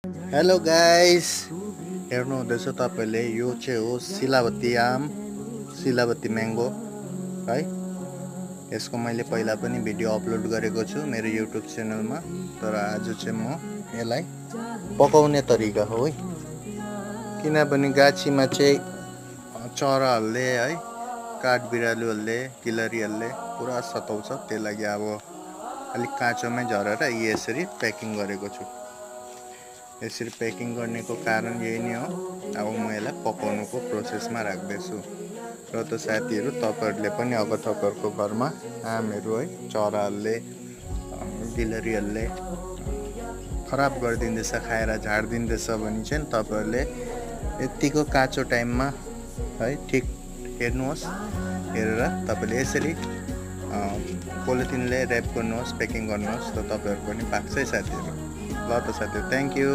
Hello guys, हेर्नु हुँदैछ तपाईले, यो चाहिँ हो सिलावती आम, सिलावती म्याङ्गो है। यसको मैले पहिला पनि भिडियो अपलोड गरेको छु मेरो युट्युब च्यानलमा, तर आज चाहिँ म यसलाई पकाउने तरिका हो है। किनभने गाछीमा चाहिँ चराहरूले है, काठबिरालोहरूले, किलरीहरूले पुरा सताउँछ, त्यही लागि अब अलिक काँचोमै झरेर यसरी प्याकिङ गरेको छु। यसरी प्याकिङ गर्नेको कारण यही नै हो। अब म यसलाई पकाउनुको प्रोसेसमा राख्दैछु। र त साथीहरू, तपाईहरुले पनि अगर तपाईहरुको घरमा आमहरू है चराहरूले गिलरीहरूले खराब गरिदिँदैछ, खाएर झार्दिँदैछ भने चाहिँ तपाईहरुले यतिको काँचो टाइममा है ठिक हेर्नुहोस्, हेरेर तपाईले यसरी पोलिथिनले र्याप गर्नुहोस्, प्याकिङ गर्नुहोस्, त तपाईहरु पनि पाक्छ है साथीहरू। ल त साथीहरू, थ्यांक यू।